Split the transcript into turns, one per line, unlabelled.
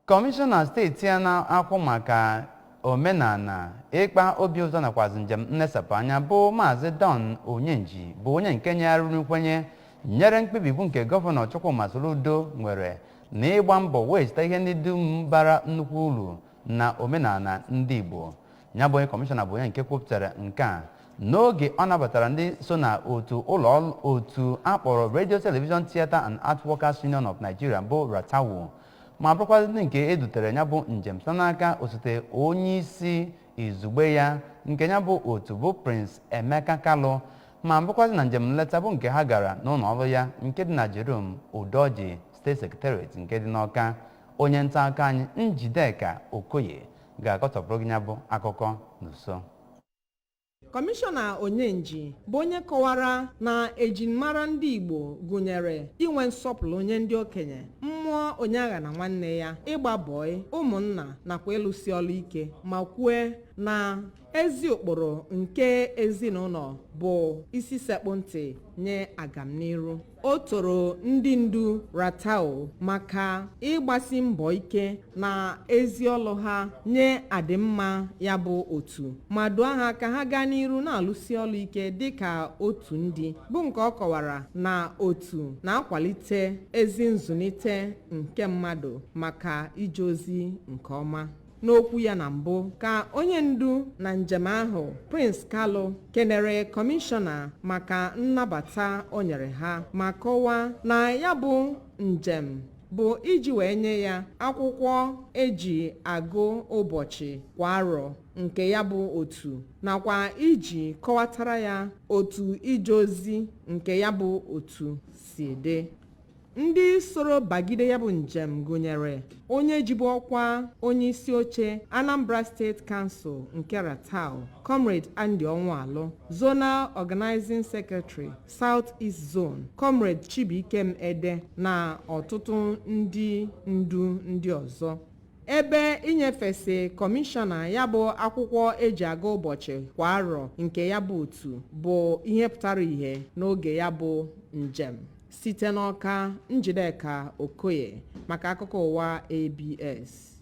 Kọmishọna steeti a na-akwụ maka omenala, ịkpa obi ụtọ nakwazi njem nlesapụ anya, bụ Maazị Don Onyenji, bụ onye nke nyegharịrị nkwenye nyere mkpebi bụ nke Gọvanọ Chukwuma Soludo nwere na ịgba mbọ weghachita ihe ndị dum bara nnukwu uru na omenala ndị Igbo. Ya bụ onye kọmishọna bụ onye nke kwupụtara nke a n'oge ọ nabatara ndị so na otu ụlọ otu akpọrọ Radio, Television, Theatre and Art Workers Union of Nigeria, bụ RATTAWU, ma bụrụkwa ndị nke edutere ya bụ njem site n'aka osote onye isi izugbe ya nke ya bụ otu, bụ Prince Emeka Kalu, ma bụrụkwazị na njem nleta bụ nke ha gara n'ụlọ ọrụ ya nke dị na Jerome Udoji State Secretariat nke dị n'Ọka. Onye nta akụkọ anyị Njideka Okoye ga-akọtọpụrụ gị ya bụ akụkọ n'uso.
Kọmishọna Onyenji bụ onye kọwara na ejimara ndị Igbo gụnyere inwe nsọpụrụ nye ndị okenye, mmụọ onye agha na nwanne ya, ịgba bọị, ụmụnna nakwa ịlụsi ọlụ ike, ma kwue na ezi ụkpụrụ nke ezinụlọ bụ isi sekpụ ntị nye agamniru. O toro ndị ndu RATTAWU maka ịgbasi mbọ ike na ezi ọlụ ha nye adịmma ya bụ otu, ma dụọ ha ka ha gaa n'iru na-alụsi ọlụ ike dịka otu ndị bụ nke ọ kọwara na otu na-akwalite ezi nzụlite nke mmadụ maka ije ozi nke ọma. N'okwu ya na mbụ, ka onye ndu na njem ahụ, Prince Kalu, kenere kọmishọna maka nnabata o nyere ha, ma kọwaa na ya bụ njem bụ iji wee nye ya akwụkwọ eji agụ ụbọchị kwa arọ nke ya bụ otu, nakwa iji kọwatara ya otu ije ozi nke ya bụ otu si dị. Ndị soro bagide ya bụ njem gụnyere onye jibu ọkwa onye isi oche Anambra State Council nke RATTAWU, Comrade Andy Onwualu, Zonal Organizing Secretary, South East Zone, Comrade Chibuikem Ede, na ọtụtụ ndị ndu ndị ọzọ. Ebe inyefesi kọmishọna ya bụ akwụkwọ eji aga ụbọchị kwa arọ nke ya bụ otu bụ ihe pụtara ìhè n'oge ya bụ njem. Site n'Ọka, Njideka Okoye maka akụkọ ụwa ABS.